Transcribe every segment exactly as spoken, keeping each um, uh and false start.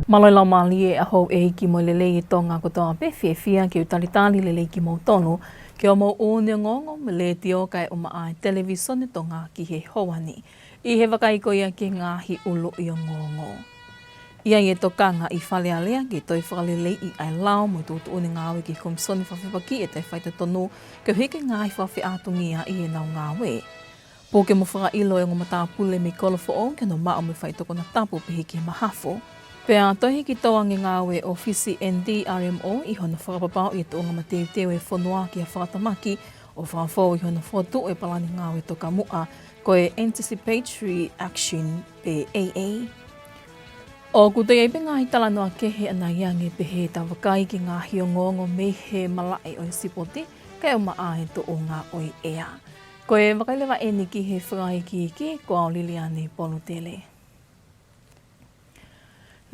Mālō e laumālie ʻa houʻeiki mo e lelei ʻa Tonga kotoa pē, fiefia ke u talitali lelei kimoutolu ki hoʻomou ʻū ongoongo mei he Letiō kae ʻumaʻā e Televisone Tonga ki he ʻaho ni. ʻI he vakai ko ia ki he ngaahi ʻuluʻi ongoongo. ʻI ai e tokanga ʻi Fale Alea ke toe fakaleleiʻi ʻa e lao mo e tuʻutuʻuni ngāue ki he Komisoni Fakafepakiʻi e Taʻefaitotonu koeʻuhi ko e ngaahi fakafeʻātungia ʻi heʻenau ngāue. Puke mo fakaʻilo e ongo matāpule mei Kolofoʻou ke nau maʻu mo e faitoʻo konatapu pehē ki he mahafu. Pea toe hiki tō ange ngāue ʻa e ʻŌfisi N D R M O ʻi hono fakapapauʻi e tuʻunga mateuteu e fonua ki ha fakatamaki ʻo fakafou ʻi hono fokotuʻu e palani ngāue tokamuʻa ko e Anticipatory Action pe A A. ʻOku toe ʻi ai pē ngaahi talanoa kehe ʻanai ange pehē ʻetau vakai ki he ngaahi ongoongo mei he malaʻe ʻo e sipoti kae ʻumaʻā e tuʻunga ʻo e ʻea. Ko e vakai leva eni ki he fakaikiiki, ko au Liliane Polutele.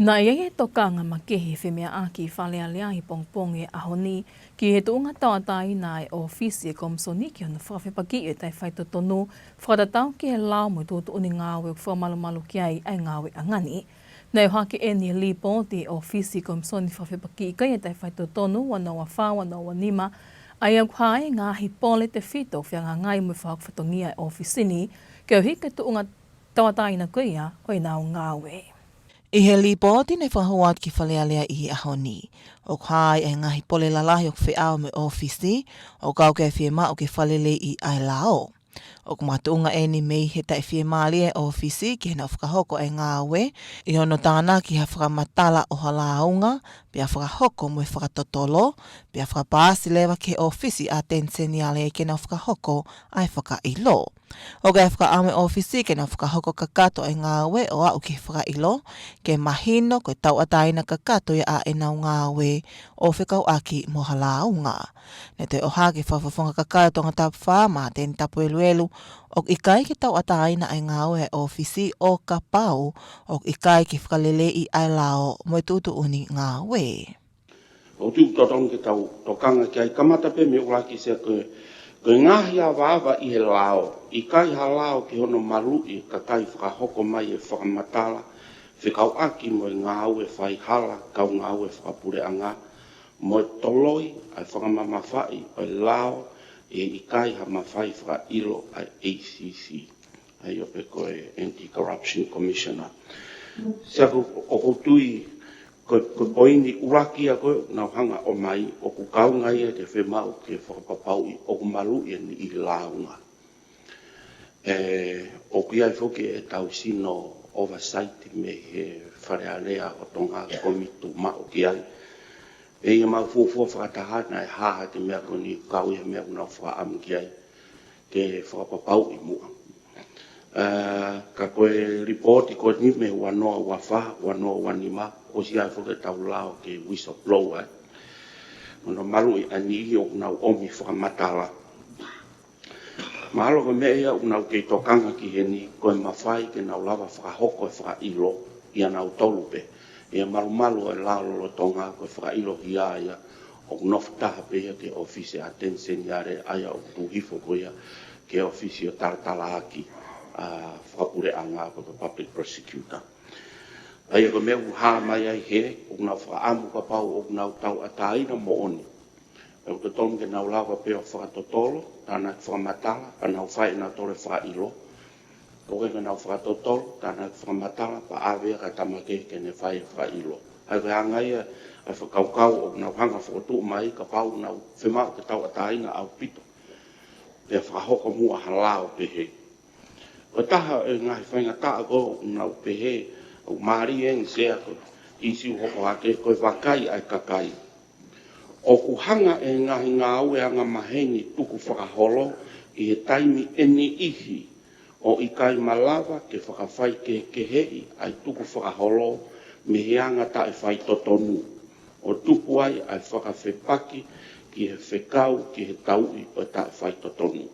Naʻe ʻi ai e tokanga makehe femeʻaʻaki ʻi Fale Alea ʻi he pongipongi ʻo e ʻaho ni ki he tuʻunga tauʻatāina ʻa e ʻŌfisi e Komisoni ki hono Fakafepakiʻi e Taʻefaitotonu fakatatau ki he lao mo e tuʻutuʻuni ngāue ʻoku fakamalumalu ki ai ʻa e ngāueʻanga ni. Naʻe ʻohake eni ʻi he lipooti ʻa e ʻŌfisi Komisoni Fakafepakiʻi e Taʻefaitotonu ua noa ua fā ua noa ua nima, ʻa ia ʻoku hā ai e ngaahi pole tefito ʻoku fehangahangai mo e fakahoko fatongia ʻa e ʻōfisi ni koeʻuhi ko e tuʻunga tauʻatāina ko ia ʻo ʻenau ngāue. ʻI he lipooti naʻe fakahū atu ki Fale Alea ʻi he ʻaho ni, ʻoku hā ai e ngaahi pole lalahi ʻoku feʻao mo e ʻōfisi, ʻo kau ki he fiemaʻu ke fakaleleiʻi ʻa e lao. ʻOku makatuʻunga eni mei he taʻefiemālie ʻa e ʻōfisi ki heʻenau fakahoko e ngāue, ʻi hono tānaki ha fakamatala ʻo ha lāunga, pea fakahoko mo e fakatotolo, pea fakapaasi leva ki he ʻōfisi ʻAteni Seniale ke nau fakahoko ʻa e fakaʻilo. ʻOku ʻi ai e fakaʻamu ʻa e ʻōfisi ke nau fakahoko kakato e ngāue ʻo aʻu ki he fakaʻilo, ke mahino ko e tauʻatāina kakato ia ʻa ʻenau ngāue ʻo fekauʻaki mo ha lāunga. Naʻe toe ʻohake ʻe he Fakafofonga Kakato Tongatapu Fā, Māteni Tapueluelu, ʻoku ʻikai ke tauʻatāina ʻa e ngāue ʻa e ʻōfisi ʻo kapau ʻoku ʻikai ke fakaleleiʻi ʻa e lao mo e tuʻutuʻuni ngāue. ʻOku totonu ke tau tokanga ki ai, kamata pē mei he ʻuluaki, ʻa ia ko e, ko e ngaahi avaava ʻi he lao. ʻIkai ha lao ki hono maluʻi e kakai fakahoko mai e fakamatala fekauʻaki mo e ngāue faihala, kau ngāue fakapuleʻanga, mo e toloi ʻa e fakamamafaʻi ʻo e lao ʻe ʻikai ha mafai fakaʻilo ʻa e A C C, ʻa ia pē ko e Anti-Corruption Commissioner. ʻA ia ko, ʻoku ou tui ko, ko e poini ʻuluaki ia ko ē ʻoku nau hanga ʻo ʻomai, ʻoku kaunga ia ki he fiemaʻu ke fakapapauʻi ʻoku maluʻi e niʻihi lāunga. ʻE, ʻoku ʻi ai foki ʻetau sino oversight mei he Fale Alea ʻo Tonga, ko e komiti tuʻumaʻu ki ai. ʻE ʻi ai ʻemau fuofua fakataha naʻe hā hake e meʻa ko eni, kau ia he meʻa ʻoku nau fakaʻamu ki ai ke fakapapauʻi muʻa. ʻE, ka ko e lipooti ko eni mei he ua noa ua fā, ua noa ua nima, ʻosi ʻi ai foki ʻetau lao ke whistleblower, ē. Hono maluʻi ʻa e niʻihi ʻoku nau ʻomi fakamatala. Mahalo ko e meʻa ia ʻoku nau kei tokanga ki heni, ko e mafai ke nau lava fakahoko e fakaʻilo ʻia nautolu pē. ʻA e malumalu ʻo e lao lolotonga ko e fakaʻilo ia, ʻoku nofo taha pē ia ki he ʻōfisi ʻAteni Seniale, ʻa ia ʻoku tuʻu hifo ko ia ki he ʻōfisi ʻo e talatalaaki, ʻa, fakapuleʻanga, ko e public prosecutor. ʻA ia ko e meʻa ʻoku hā mai ai hē, ʻoku nau fakaʻamu kapau ʻoku nau tauʻatāina moʻoni, ʻoku totonu ke nau lava pē ʻo fakatotolo, tānaki fakamatala, pea nau fai ʻenautolu e fakaʻilo. ʻOku ʻikai ke nau fakatotolo, tānaki fakamatala, pea ʻave ia ki he tama kehe ke ne fai e fakaʻilo. ʻA ia ko e anga ia ʻa e fakakaukau ʻoku nau hanga ʻo fokotuʻu mai, kapau ʻoku nau fiemaʻu ke tauʻatāina ʻaupito, pea fakahoko muʻa ha lao pehē. Ko e taha e ngaahi faingataʻa ko ē ʻoku nau pehē, ʻoku mālie eni, Sea, ko e ʻīsiu hoko hake, ko e vakai ʻa e kakai. ʻOku hanga ʻe he ngaahi ngāue angamaheni tukufakaholo ʻi he taimi ʻe niʻihi ʻo ʻikai malava ke fakafaikehekeheʻi ʻa e tukufakaholo mei he anga taʻefaitotonu, ʻo tupu ai ʻa e fakafepaki ki he fekau ki he tauʻi ʻo e taʻefaitotonu.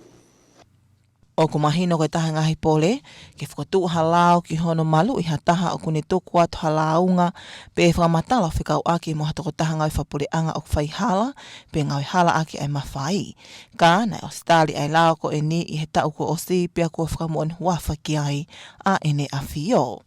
ʻOku mahino ko e taha e ngaahi pole ke fokotuʻu ha lao ki hono maluʻi ha taha ʻoku ne tuku atu ha lāunga pe fakamatala ʻo fekauʻaki mo ha tokotaha ngāue fakapuleʻanga ʻoku faihala pe ngāue hala ʻaki ʻa e mafai. Ka naʻe ʻosi tali ʻa e lao ko eni ʻi he taʻu kuo ʻosi, pea kuo fakamoʻoni huafa ki ai ʻa ʻEne ʻAfio.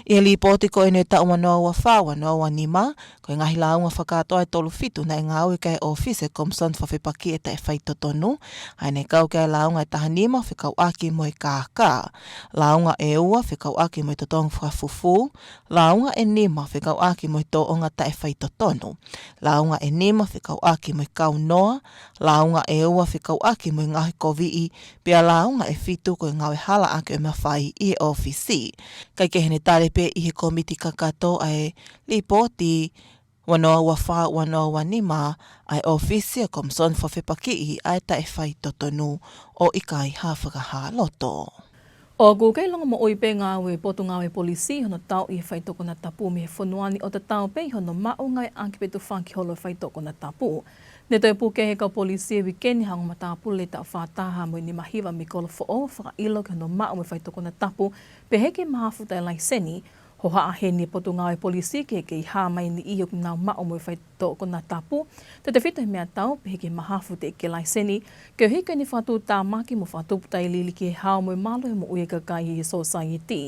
ʻI he lipooti ko eni ʻo e taʻu ua noa ua fā ua noa ua nima, ko e ngaahi lāunga fakakātoa ʻe tolu fitu naʻe ngāueʻaki ʻe he ʻōfisi ʻo e Komisoni Fakafepakiʻi ʻa e Taʻefaitotonu, ʻa ia naʻe kau ki ai e lāunga ʻe taha nima fekauʻaki mo e kākā, lāunga ʻe ua fekauʻaki mo e totongi fakafufū, lāunga ʻe nima fekauʻaki mo e tōʻonga taʻefaitotonu, lāunga ʻe nima fekauʻaki mo e kaunoa, lāunga ʻe ua fekauʻaki mo e ngaohikoviʻi, pea lāunga ʻe fitu ko e ngāue halaʻaki ʻo e mafai ʻi he ʻōfisi. Kae kehe, ne tali pē ʻe he kōmiti kakato ʻa e lipooti ua noa ua fā ua noa ua nima ʻa e ʻōfisi ʻo e Komisoni Fakafepakiʻi ʻa e Taʻefaitotonu, ʻo ʻikai ha fakahā loto. ʻOku kei longomoʻui pē ngāue ʻa e Potungāue Polisi ʻi hono tauʻi e faitoʻo konatapu mei he fonua ni, ʻo tatau pē ʻi hono maʻu, ngāueʻaki pe tufaki holo e faitoʻo konatapu. Ne toe puke ʻe he kau polisi he uike ni ha ongo matāpule taʻu fā taha mo e nima hiva mei Kolofoʻou ʻo fakaʻilo ki hono maʻu mo e faitoʻo konatapu, pehē ki he mahafu taʻe laiseni. Hohaʻa heni e Potungāue Polisi ki he kei hā mai e niʻihi ʻoku nau maʻu mo e faitoʻo konatapu, tautefito he meʻatau, pehē ki he mahafu teʻeki ke laiseni, koeʻuhi ko ʻene fakatuʻutāmaki mo fakatupu taʻelili ki he hao mo e malu ʻo e moʻui ʻa e kakai ʻi he sōsaieti.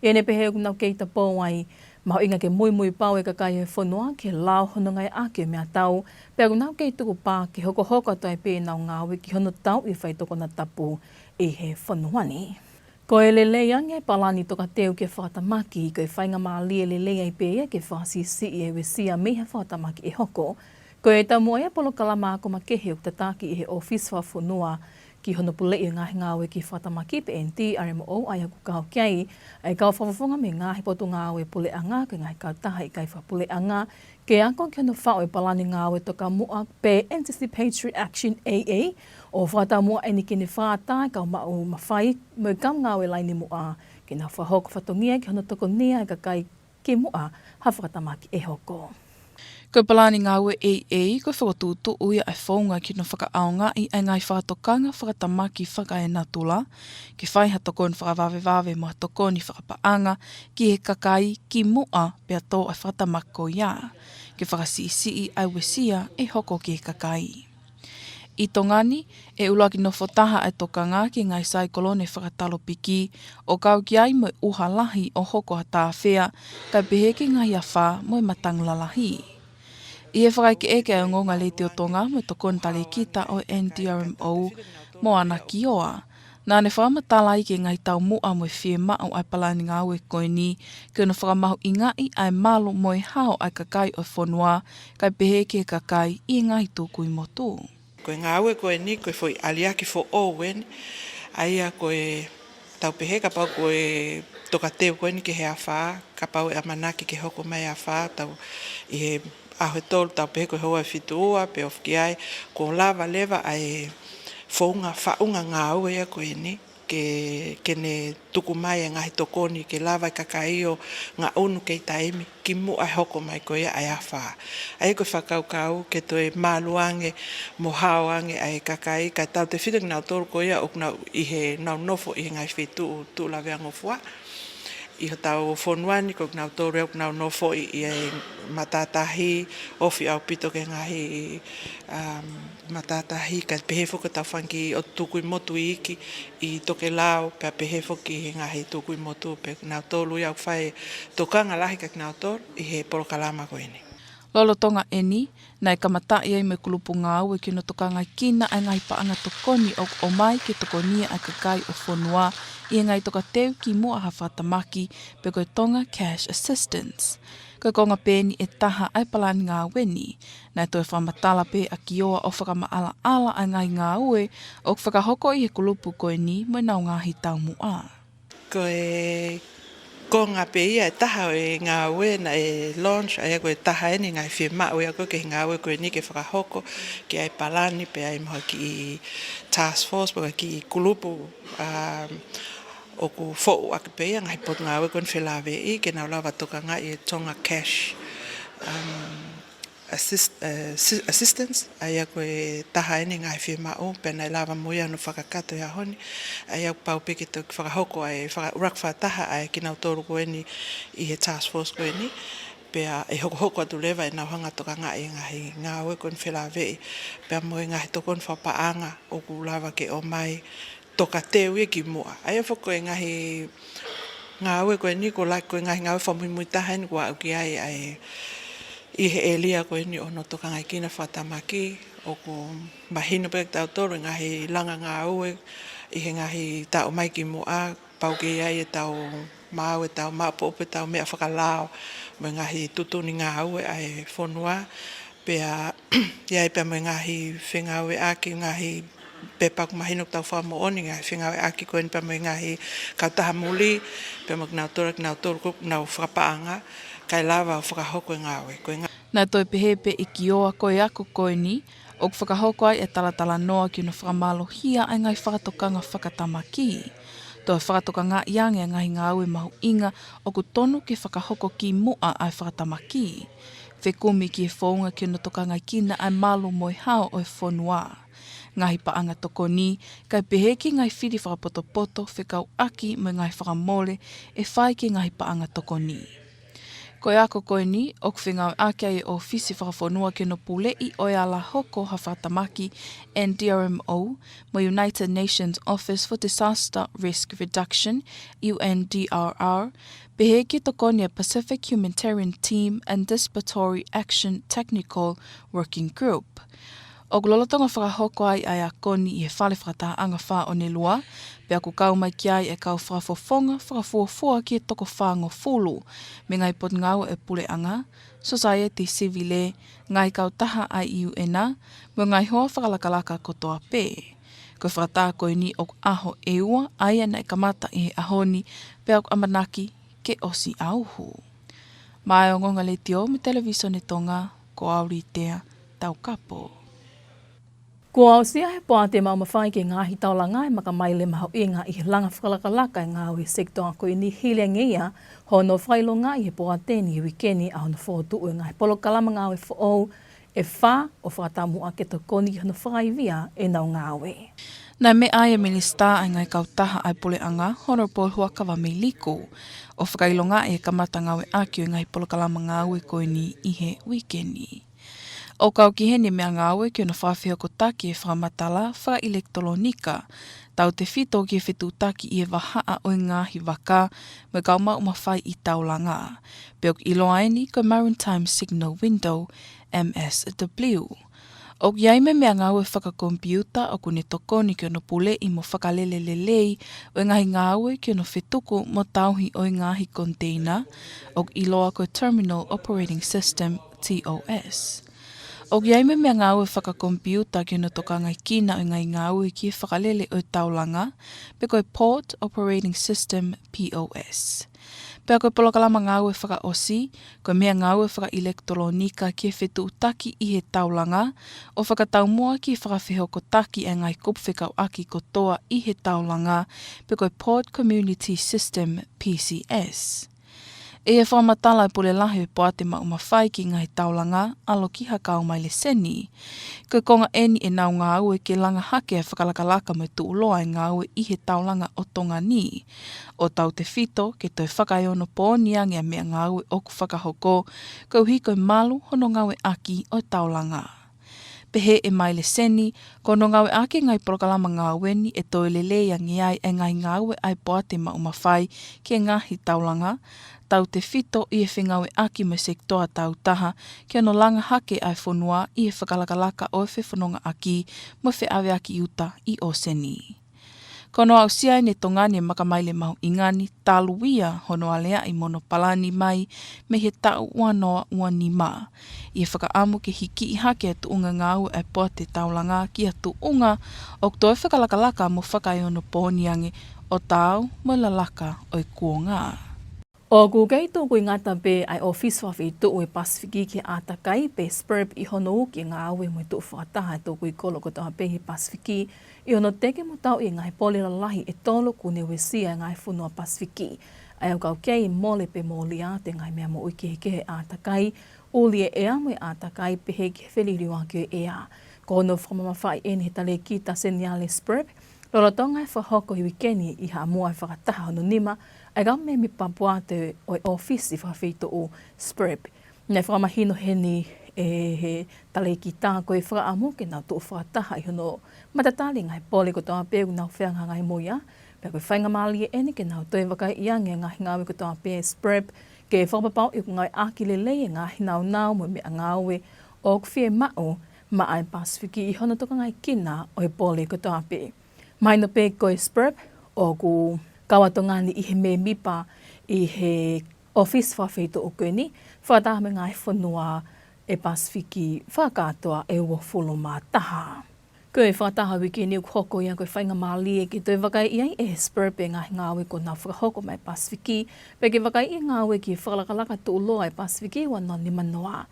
ʻI heʻene pehē ʻoku nau kei tapou ai, mahuʻinga ke muimui pau e kakai ʻo e fonua ki he lao hono ngāueʻaki ʻo e meʻatau, pea ʻoku nau kei tukupā ke hokohoko atu ai pē ʻenau ngāue ki hono tauʻi e faitoʻo konatapu ʻi he fonua ni. Ko e lelei ange e palani tokateu ki he fakatamaki, ko e faingamālie lelei ai pē ia ke fakasiʻisiʻi e uesia mei ha fakatamaki ʻe hoko. Ko e taumuʻa ia e polokalama ako makehe ʻoku tataki ʻe he ʻŌfisi Fakafonua ki hono Puleʻi ʻo e Ngaahi Ngāue ki he Fakatamaki, pe N D R M O, ʻa ia ʻoku kau ki ai ʻa e kau fakafofonga mei he ngaahi potungāue puleʻanga, ko e ngaahi kautaha ʻikai fakapuleʻanga, ke ako ki hono faʻu e palani ngāue tokamuʻa pe Anticipatory Action A A, ʻo fakataumuʻa eni ke ne fakaʻatā e kau maʻu mafai mo e kau ngāue laine muʻa ke nau fakahoko fatongia ki hono tokonia e kakai kimuʻa ha fakatamaki ʻe hoko. Ko e palani ngāue A A, ko e fokotuʻutuʻu ia ʻa e founga ki hono fakaʻaongaʻi ʻa e ngaahi fakatokanga fakatamaki fakaenatula, ke fai ha tokoni fakavavevave mo ha tokoni fakapaʻanga ki he kakai kimuʻa pea tō ʻa e fakatamaki ko ia, ke fakasiʻisiʻi ʻa e uesia ʻe hoko ki he kakai. ʻI Tonga ni, ʻe ʻuluaki nofo taha ʻa e tokanga ki he ngaahi saikolone fakatalopiki, ʻo kau ki ai mo e ʻuha lahi ʻo hoko ha tāfea, kae pehē ki he ngaahi afā mo e matangi lalahi. ʻI he fakaʻekeʻeke ʻa e ongoongo ʻa e Letiō Tonga mo e tokoni talēkita ʻo e N D R M O, Moana Kioa, naʻá ne fakamatala ai ki he ngaahi taumuʻa mo e fiemaʻu ʻa e palani ngāue ko eni, ke ne fakamahuʻingaʻi ʻa e malu mo e hao ʻa e kakai ʻo e fonua, kae pehē ki he kakai ʻi he ngaahi tukui motu. Ko e ngāue ko eni, ko e foʻi aliaki foʻou eni, ʻa ia ko e tau pehē kapau ko e tokateu ko eni ki he afā, kapau ʻe ʻamanaki ke hoko mai e afā, tau ʻi he ʻaho ʻe tolu, tau pehē ko e houa ʻe fitu ua, pe ofi ki ai, kuo lava leva ʻa e founga faʻunga ngāue ia ko eni, ke, ke ne tuku mai e ngaahi tokoni, ke lava e kakai ʻo ngaʻunu kei taimi, kimuʻa e hoko mai ko ia ʻa e afā. ʻA ia ko e fakakaukau ke toe malu ange, mo hao ange ʻa e kakai, kae tautefito kinautolu ko ia ʻoku nau ʻi he nau nofo ʻi he ngaahi feituʻu tuʻu laveangofua. ʻI hotau fonua ni, ko kinautolu ʻoku nau nofoʻi ʻi he matātahi, ofi ʻaupito ki he ngaahi, um, matātahi, kae pehē foki ki hotau fanga kiʻi ʻotu tukui motu iiki ʻi tokelau, pea pehē foki ki he ngaahi tukui motu, pea ko kinautolu ia ʻoku fai tokanga lahi kia kinautolu ʻi he polokalama ko eni. Lolotonga eni, naʻe kamataʻi ai mo e kulupu ngāue ki hono tokangaʻi ʻa e ngaahi paʻanga tokoni ʻoku ʻomai ke tokonia ʻa e kakai ʻo e fonua ʻi he ngaahi tokateu kimuʻa ha fakatamaki, pe ko e Tonga Cash Assistance. Ko e konga pē eni ʻe taha ʻa e palani ngāue ni, naʻe toe fakamatala pē ʻa Kioa ʻo fakamaʻalaʻala ʻa e ngaahi ngāue ʻoku fakahoko ʻi he kulupu ko eni mo ʻenau ngaahi taumuʻa. Ko e konga pē ia ʻe taha ʻo e ngāue naʻe launch, ʻa ia ko e taha eni e ngaahi fiemaʻu ia ko ē ki he ngāue ko eni ke fakahoko, ke ʻai palani pea ʻai mo ha kiʻi task force, pe ko ha kiʻi kulupu, um, ʻoku foʻu ʻaki pē ia e ngaahi potungāue ko eni felāveʻi, ke nau lava tokangaʻi e Tonga Cash, um, assist-, eh, si-, assistance, ʻa ia ko e taha eni e ngaahi fiemaʻu, pea naʻe lava mo ia hono fakakakato he ʻaho ni, ʻa ia kuo pau pē ke toki fakahoko ʻa e faka-, ʻuluaki fakataha ʻa kinautolu ko eni ʻi he task force ko eni, pea ʻe hokohoko atu leva ʻenau hanga ʻo tokangaʻi e ngaahi ngāue ko eni felāveʻi, pea mo e ngaahi tokoni fakapaʻanga ʻoku lava ke ʻomai tokateu ia kimuʻa. ʻA ia foki ko e ngaahi Ngāue ko eni, ko e lahi ko e ngaahi ngāue fakamuimui taha eni kuo aʻu ki ai ʻa e ʻi he ʻēlia ko eni ʻo hono tokangaʻi kina fakatamaki, ʻoku mahino pē kitautolu e ngaahi langa ngāue ʻi he ngaahi taʻu mai ki muʻa, pau ke ʻi ai ʻetau maau, ʻetau maʻopoʻopo, ʻetau meʻa fakalao, mo e ngaahi tuʻutuʻuni ngāue ʻa e fonua, pea ʻi ai pea mo e ngaahi fengāueʻaki, ngaahi pepa ʻoku mahino ʻoku tau fakamoʻoni, ngaahi fengāueʻaki ko eni pea mo e ngaahi kautaha muli, pea mo kinautolu, kinautolu ʻoku nau fakapaʻanga, kae lava ʻo fakahoko e ngāue. Ko e ngā- Naʻe toe pehē pē ʻe Kioa ko e ako ko eni, ʻoku fakahoko ai e talatalanoa ki hono fakamālohia ʻa e ngaahi fakatokanga fakatamaki. Toe fakatokangaʻi ange ʻa e ngaahi ngāue mahuʻinga ʻoku tonu ke fakahoko ki muʻa ʻa e fakatamaki. Fekumi ki he founga ki hono tokangaʻi kina ʻa e malu mo e hao ʻo e fonua. Ngaahi paʻanga tokoni, kae pehē ki he ngaahi fili fakapotopoto fekauʻaki mo e ngaahi fakamole ʻe fai ki he ngaahi paʻanga tokoni. Ko e ako ko eni, ʻoku fengāueʻaki ai e ʻŌfisi Fakafonua ki hono Puleʻi ʻo e Ala Hoko ha Fakatamaki, N D R M O, mo e United Nations Office for Disaster Risk Reduction, U N D R R, pehē ki he tokoni ʻa e Pacific Humanitarian Team and Anticipatory Action Technical Working Group. ʻOku lolotonga fakahoko ai ʻa e ako ni ʻi he Fale Fakatahaʻanga Fā ʻo Nelua, pea ʻoku kau mai ki ai e kau fakafofonga fakafuofua ki he toko fāngofulu, mei he ngaahi potungāue ʻa e puleʻanga, sosaieti sivile, ngaahi kautaha ʻa e U N, mo e ngaahi hoa fakalakalaka kotoa pē. Ko e fakatā ko eni ʻoku ʻaho ʻe ua, ʻa ia naʻe kamata ʻi he ʻaho ni, pea ʻoku ʻamanaki ke ʻosi ʻauhu. Maʻa e Ongoongo Letiō mo e Televisone Tonga, ko au Litea Taukapo. Kuo aʻusia ʻe he Poate Maʻu Mafai ki he Ngaahi Taulanga e makamaile mahuʻinga ʻi he langa fakalakalaka e ngāue sekitoa ko eni, hili ange ia hono fakaʻilongaʻi ʻe he poate ni he uike ni ʻa hono fokotuʻu e ngaahi polokalama ngāue foʻou ʻe fā ʻo fakataumuʻa ke tokoni ki hono fakaivia ʻenau ngāue. Naʻe meʻa ai e Minisitā ʻa e Ngaahi Kautaha ʻa e Puleʻanga, Honourable Huʻakavameiliku, ʻo fakaʻilongaʻi e kamata ngāueʻaki ʻo e ngaahi polokalama ngāue ko eni ʻi he uike ni. ʻOku kau ki heni e meʻangāue ki hono fakafehokotaki e fakamatala fakaʻilekitulōnika, tautefito ki he fetuʻutaki ʻi he vahaʻa ʻo e ngaahi vaka mo e kau maʻu mafai ʻi taulanga, pea ʻoku ʻiloa eni ko e Maritime Signal Window, M S W. ʻOku ʻi ai mo e meʻangāue fakakomipiuta ʻoku ne tokoni ki hono puleʻi mo fakalele lelei ʻo e ngaahi ngāue ki hono fetuku mo tauhi ʻo e ngaahi koniteina, ʻoku ʻiloa ko e Terminal Operating System, T O S. ʻOku ʻi ai mo e meʻangāue fakakomipiuta ki hono tokangaʻi kina ʻo e ngaahi ngāue ki he fakalele ʻo e taulanga, pe ko e Port Operating System, P O S. Pea ko e polokalama ngāue fakaʻosi, ko e meʻangāue fakaʻilekitulōnika ki he fetuʻutaki ʻi he taulanga, ʻo fakataumuʻa ki he fakafehokotaki e ngaahi kupu fekauʻaki kotoa ʻi he taulanga, pe ko e Port Community System, P C S. ʻI he fakamatala ʻa e Pule Lahi ʻo e Poate Maʻu Mafai ki he Ngaahi Taulanga, ʻAlokiha Kaumaileseni, ko e konga eni ʻenau ngāue ke langa hake e fakalakalaka mo e tuʻuloa e ngāue ʻi he taulanga ʻo Tonga ni, ʻo tautefito ke toe fakaeonopooni ange ʻa e meʻangāue ʻoku fakahoko, koeʻuhi ko e malu hono ngāueʻaki ʻo e taulanga. Pehē ʻe Maileseni, ko hono ngāueʻaki e ngaahi polokalama ngāue ni ʻe toe lelei ange ai e ngaahi ngāue ʻa e Poate Maʻu Mafai ki he Ngaahi Taulanga, tautefito ʻi he fengāueʻaki mo e sekitoa tāutaha ki hono langa hake ʻa e fonua ʻi he fakalakalaka ʻo e fefonongaʻaki mo e feʻaveaki uta ʻi ʻōseni. Ko hono aʻusia eni ʻe Tonga ni e makamaile mahuʻinga ni talu ia hono aleaʻi mo hono palani mai mei he taʻu ua noa ua nima, ʻi he fakaʻamu ke hikiʻi hake e tuʻunga ngāue ʻa e Poate Taulanga ki ha tuʻunga ʻoku toe fakalakalaka mo fakaeonopooni ange ʻo taau mo e lalaka ʻo e kuonga. ʻOku kei tukuingata pē ʻa e ʻŌfisi Fakafeituʻu ʻo e Pasifiki ki he ʻātakai pe SPREP ʻi hono uki e ngāue mo e tuʻu fakataha e tukui kolo kotoa pē he Pasifiki ʻi hono teke mo tauʻi e ngaahi pole lalahi ʻe tolu kuo ne uesia e ngaahi fonua Pasifiki. ʻA ia ʻoku kei mole pe mole atu e ngaahi meʻa moʻui kehekehe he ʻātakai, ʻuli e ʻea mo e ʻātakai pehē ki he feliliuaki ʻo e ʻea. Ko hono fakamamafaʻi eni ʻe he Talēkita Seniale SPREP, lolotonga e fakahoko he uike ni ʻi Haʻamoa e fakataha hono nima ʻa e kau mēmipa pāpū ʻo e ʻŌfisi Fakafeituʻu SPREP. Naʻe fakamahino heni ʻe he Talēkita ko e fakaʻamu ke nau tuʻu fakataha ʻi hono matatali e ngaahi pole kotoa pē ʻoku nau fehangahangai mo ia, Pea ko e faingamālie ʻeni ke nau toe vakaiʻi ange e ngaahi ngāue kotoa pē ʻa e SPREP, ke fakapapauʻi ʻoku ngāueʻaki lelei e ngaahi nāunau mo e meʻangāue ʻoku fiemaʻu maʻa e Pasifiki ʻi hono tokangaekina ʻo e pole kotoa pē. Mahino pē ko e SPREP ʻoku kau ʻa Tonga ni ʻi he mēmipa ʻi he ʻōfisi fakafeituʻu ko eni, fakataha mo e ngaahi fonua ʻo e Pasifiki fakakātoa ʻe uofulu mā taha. Ko e fakataha uike ni ʻoku hoko ia ko e faingamālie ke toe vakaiʻi ai ʻe he SPREP e ngaahi ngāue kuo nau fakahoko maʻa e Pasifiki, pea ke vakaiʻi e ngāue ki he fakalakalaka tuʻuloa ʻa e Pasifiki ua noa nima noa.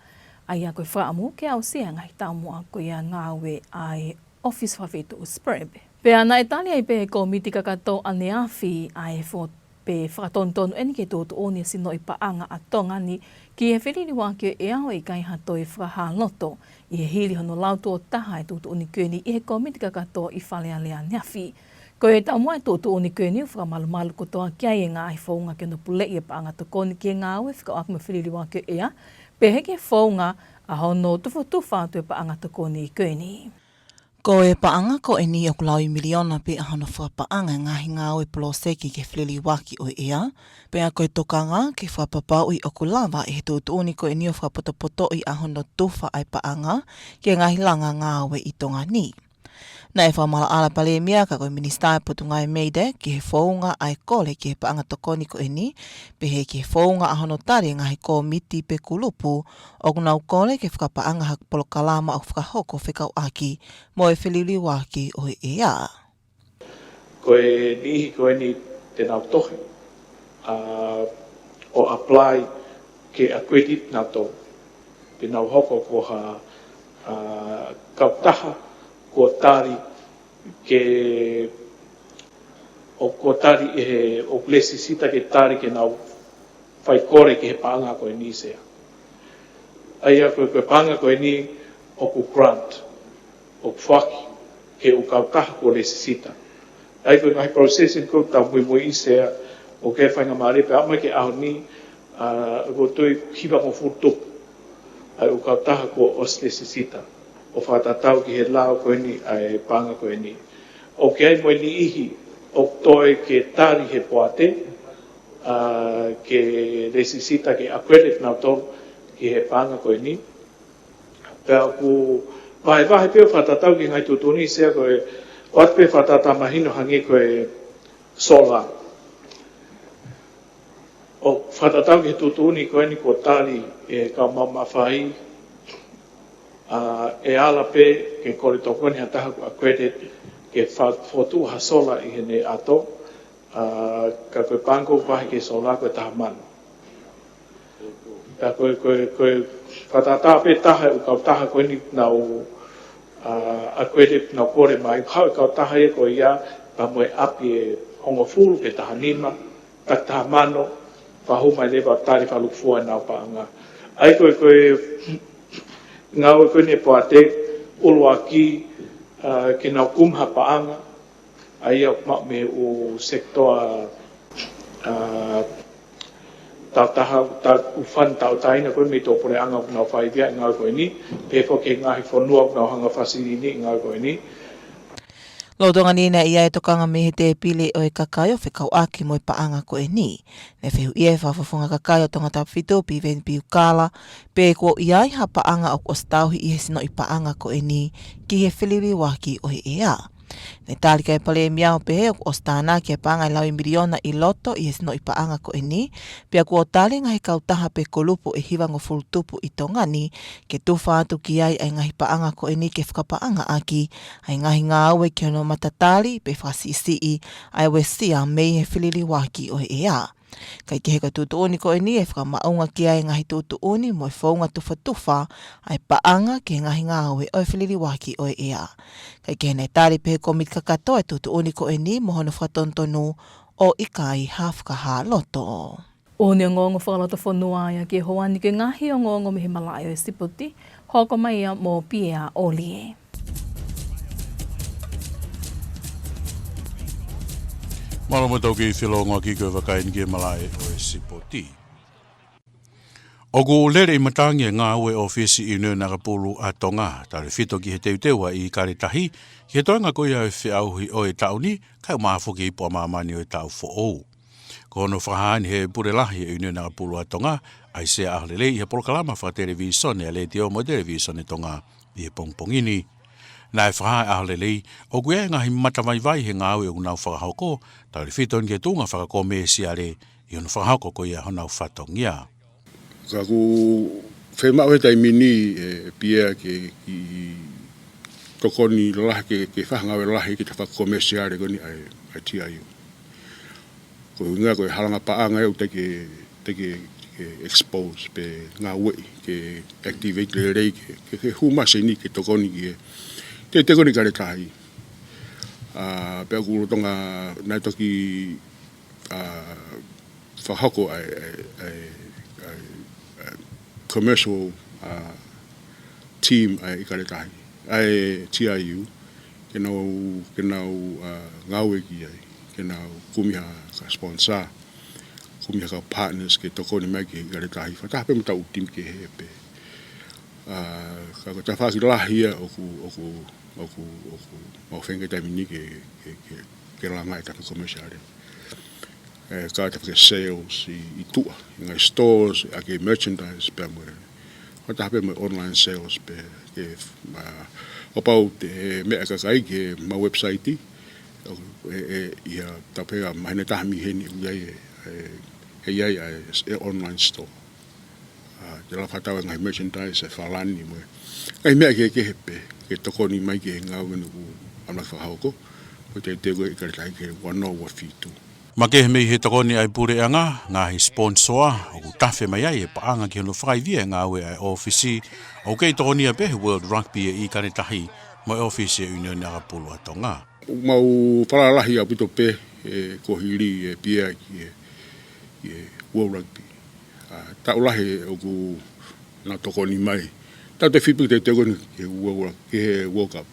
ʻA ia ko e fakaʻamu ke aʻusia e ngaahi taumuʻa ko ia ʻa e ngāue ʻa e ʻōfisi fakafeituʻu SPREP. Pea naʻe tali ai pē ʻe he kōmiti kakato ʻaneafi ʻa e fo- pe fakatonutonu ʻeni ke tuʻutuʻuni e sinoʻi paʻanga ʻa Tonga ni ki he feliliuaki ʻo e ʻea ʻo ʻikai ha toe fakahā loto, ʻi he hili hono lau tuʻo taha e tuʻutuʻuni ko eni ʻe he kōmiti kakato ʻi Fale Alea ʻaneafi. Ko e taumuʻa e tuʻutuʻuni ko eni ʻoku fakamalumalu kotoa ki ai e ngaahi founga ki hono puleʻi e paʻanga tokoni ki he ngāue fekauʻaki mo e feliliuaki ʻo e ʻea, pehē ki he founga ʻa hono tufatufa atu e paʻanga tokoni ko eni. Ko e paʻanga ko eni ʻoku laui miliona pē ʻa hono fakapaʻanga e ngaahi ngāue poloseki ki he feliliuaki ʻo e ʻea, pea ko e tokanga ke fakapapauʻi ʻoku lava ʻe he tuʻutuʻuni ko eni ʻo fakapotopotoʻi ʻa hono tufa ʻa e paʻanga ki he ngaahi langa ngāue ʻi Tonga ni. Naʻe fakamaʻalaʻala ʻa e Palēmia ka ko e Minisitā ʻo e Potungāue MEIDAC ki he founga ʻa e kole ki he paʻanga tokoni ko eni, pehē ki he founga ʻa hono tali e ngaahi kōmiti pe kulupu ʻoku nau kole ke fakapaʻanga ha polokalama ʻoku fakahoko fekauʻaki mo e feliliuaki ʻo e ʻea. Ko e niʻihi ko eni te nau tohi, ʻa, ʻo apply ke accredit nautolu. Te nau hoko ko ha, ʻa, kautaha kuo tali ke, ʻo kuo tali ʻe he, ʻoku lēsisita ke tali ke nau fai kole ki he paʻanga ko eni Sea. ʻA ia ko e, ko e paʻanga ko eni ʻoku grant, ʻoku foaki ki he ʻū kautaha kuo lēsisita. ʻA ia ko e ngaahi process eni ʻoku tau muimui Sea, ʻoku faingamālie pē ʻa mai ki he ʻaho ni, ʻa, ʻoku toe hivangofulu tupu ʻa e ʻū kautaha kuo ʻosi lēsisita ʻo fakatatau ki he lao ko eni ʻa e paʻanga ko eni. ʻOku ʻi ai mo e niʻihi ʻoku toe ke tali he poate, ʻa, ke lēsisita ke accredit nautolu ki he paʻanga ko eni. Pea ʻoku vahevahe pē ʻo fakatatau ki he ngaahi tuʻutuʻuni Sea ko e, ʻoatu pē fakatātā mahino hangē ko e solar. ʻO fakatatau ki he tuʻutuʻuni ko eni kuo tali ʻe he kau maʻu mafai, ʻa, ʻe ala pē ke kole tokoni ha taha kuo accredit ke fa-, fokotuʻu ha solar ʻi heʻene ʻato, ʻa, ka ko e paʻanga ʻoku vahe ki he solar ko e taha mano. Ka ko e, ko e, ko e fakatātā pē taha ʻo e kautaha ko eni ʻoku nau, ʻa, accredit ʻoku nau kole mai, haʻu e kautaha ia ko ia, pea mo e ʻapi ʻe hongofulu pe taha nima, taki taha mano, fakahū mai leva ʻo tali fakalūkufua ʻenau paʻanga. ʻA ia ko e, ko e ngāue ko eni ʻa e poate ʻuluaki, ʻa, ke nau kumi ha paʻanga, ʻa ia ʻoku maʻu mei he ʻū sekitoa, ʻa, tauʻatāina, tau, ʻū fund tauʻatāina ko ē mei he tō puleʻanga ʻoku nau fai ai e ngāue ko eni, pehē foki ki he ngaahi fonua ʻoku nau hanga ʻo fasilitēti e ngāue ko eni. Lolotonga ni naʻe ʻi ai e tokanga mei he tēpile ʻo e kakai ʻo fekauʻaki mo e paʻanga ko eni. Naʻe fehuʻi ʻe he Fakafofonga Kakai ʻo Tongatapu, Piveni Piukala, pe kuo ʻi ai ha paʻanga ʻoku ʻosi tauhi ʻi he sinoʻi paʻanga ko eni ki he feliliuaki ʻo e ʻea. Naʻe tali ʻe he Palēmia ʻo pehē ʻoku ʻosi tānaki e paʻanga ʻe laui miliona ʻi loto ʻi he sinoʻi paʻanga ko eni, pea kuo tali e ngaahi kautaha pe kulupu ʻe hivangofulu tupu ʻi Tonga ni, ke tufa atu ki ai ʻa e ngaahi paʻanga ko eni ke fakapaʻangaʻaki ʻa e ngaahi ngāue ki hono matatali pe fakasiʻisiʻi ʻa e uesia mei he feliliuaki ʻo e ʻea. Kae kehe ko e tuʻutuʻuni ko eni ʻe fakamaʻunga ki ai e ngaahi tuʻutuʻuni mo e founga tufatufa ʻa e paʻanga ki he ngaahi ngāue ʻo e feliliuaki ʻo e ʻea. Kae kehe naʻe tali pē ʻe he kōmiti kakato e tuʻutuʻuni ko eni mo hono fakatonutonu ʻo ʻikai ha fakahā loto. ʻOku ne ongoongo fakalotofonua ia ki he houa ni ki he ngaahi ongoongo mei he malaʻe ʻo e sipoti, hoko mai ia mo Pia ʻOlie. Mālō mo tau kei felongoaki ko e vakai eni ki he malaʻe ʻo e sipoti. ʻOku lele ʻi matangi e ngāue ʻa e ʻōfisi ʻiunioni ʻakapulu ʻa Tonga, tautefito ki he teuteu ʻa ʻIkale Tahi ki he toenga ko ia ʻo e feʻauhi ʻo e taʻu ni, kae ʻumaʻā foki e ipu ʻa māmani ʻo e taʻu foʻou. Ko hono fakahā eni ʻe he pule lahi ʻo e ʻiunioni ʻakapulu ʻa Tonga, ʻAisea ʻAholelei, ʻi he polokalama fakatelevīsone ʻa e Letiō mo e Televīsone Tonga ʻi he pongipongi ni. Naʻe fakahā ʻe ʻAholelei ʻoku ʻi ai e ngaahi matavaivai he ngāue ʻoku nau fakahoko, tautefito ki he tuʻunga fakakomēsiale ʻi hono fakahoko ko ia honau fatongia. Ka ʻoku fiemaʻu he taimi ni ʻe Piea ke, ke tokoni lahi, ke, ke fakangāue lahi ki he tafaʻaki komēsiale ko eni ʻa e, ʻa e T I U. Ko e ʻuhinga ko e halanga paʻanga ʻoku teʻeki, teʻeki ke expose pe ngāueʻi, ke activate lelei, ke, ke, ke hū mai ʻeni ke tokoni ki he teuteu ko eni ʻIkale Tahi. ʻA, pea ʻoku lolotonga naʻe toki, ʻa, fakahoko ʻa e, ʻa e, ʻa e, ʻa e, ʻa e commercial, ʻa, team ʻa e ʻIkale Tahi, ʻa e T I U, ke nau, ke nau, ʻa, ngāue ki ai, ke nau kumi ha ka sponsor, kumi ha ka partners ke tokoni mai ki he ʻIkale Tahi, fakataha pē mo ʻetau team kehe pē. ʻA, ka ko e tafaʻaki lahi ia ʻoku, ʻoku, ʻoku, ʻoku mau feinga he taimi ni ke, ke, ke, ke langa e tafaʻaki komēsiale. ʻE, ka tafaʻaki sales ʻi, ʻi tuʻa, ʻi he ngaahi stores, ʻa e merchandise pea mo e, fakataha pē mo e online sales pē, ke, ʻa, kapau te meʻa e kakai ki heʻemau website, ʻe, ʻe, ʻe, ʻi ha tapu pē ʻa e māhina ʻe taha mei heni ʻoku ʻi ai e, e, ʻe ʻi ai e, e online store. ʻA, ke lava fakatau e ngaahi merchandise, e falani mo e ngaahi meʻa kehekehe pē, ke tokoni mai ki he ngāue ʻoku ʻamanaki fakahoko, ko e teuteu ko ē ʻIkale Tahi ki he ua noa ua fitu. Makehe mei he tokoni ʻa e puleʻanga, ngaahi sponsor, ʻoku tafe mai ai e paʻanga ki hono fakaivia e ngāue ʻa e ʻōfisi, ʻoku kei tokonia pē he World Rugby ʻa e ʻIkale Tahi, mo e ʻōfisi ʻo e ʻiunioni ʻakapulu ʻa Tonga. ʻOku mau falala lahi ʻaupito pē, ʻe, kuo hili ʻe Piea ki he, ki he World Rugby. ʻA, taʻu lahi ʻoku nau tokoni mai. Tautefito ki he teuteu ko eni ki he World Rug-, ki he World Cup.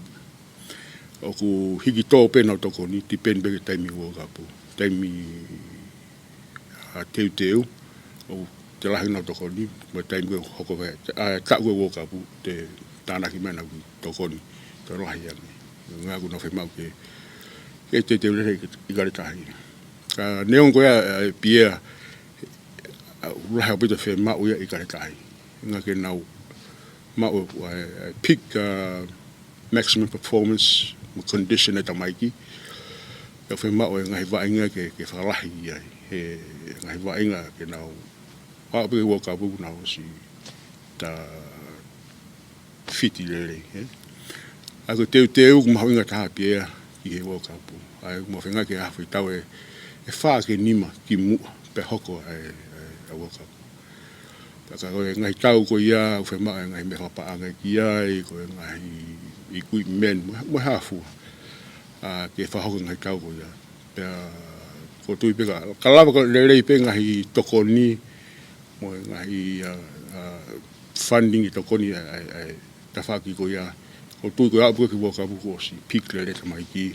ʻOku hiki tō pē ʻenau tokoni, depend pē ki he taimi World Cup. Taimi ʻa e teuteu, ʻoku toe lahi ʻenau tokoni, mo e taimi ko ē hoko ko ē, ʻa, taʻu ko ē World Cup, toe tānaki mai ʻenau tokoni, toe lahi ange. Ngā ʻoku nau fiemaʻu ke, ke teuteu lelei ʻIkale Tahi. Ka neongo ko ia, ʻa, ʻe Piea, ʻa, ʻoku lahi ʻaupito e fiemaʻu ia ʻa e ʻIkale Tahi. Ngā ke nau maʻu, ʻa, ʻa, peak, ʻa, maximum performance mo e condition ʻa e tamaiki. ʻOku fiemaʻu e ngaahi vaʻinga ke, ke fakalahi ai. He ngaahi vaʻinga ke nau, ʻa, pē World Cup ʻoku nau ʻosi tā fiti lelei, ē? ʻA, ko e teuteu ʻoku mahuʻinga taha pē ia ki he World Cup. ʻA, ʻoku mau feinga ke ʻaho foʻi taʻu ʻe, ʻe fā ki he nima kimuʻa, pea hoko ʻa e, ʻa e, ʻa e World Cup. Pea ka ko e ngaahi taʻu ko ia, ʻoku fiemaʻu e ngaahi meʻa fakapaʻanga ki ai, ko e ngaahi equipment, mo, mo e hā fua. ʻA, ke fakahoko e ngaahi taʻu ko ia. Pea, ʻoku ou tui pē ka, ka lava ko e lelei pē ngaahi tokoni, mo e ngaahi, ʻa, ʻa, funding ʻe tokoni ʻa e, ʻa e, ʻa e tafaʻaki ko ia. ʻOku ou tui ko e aʻu pē ki he World Cup kuo ʻosi peak lelei e tamaiki,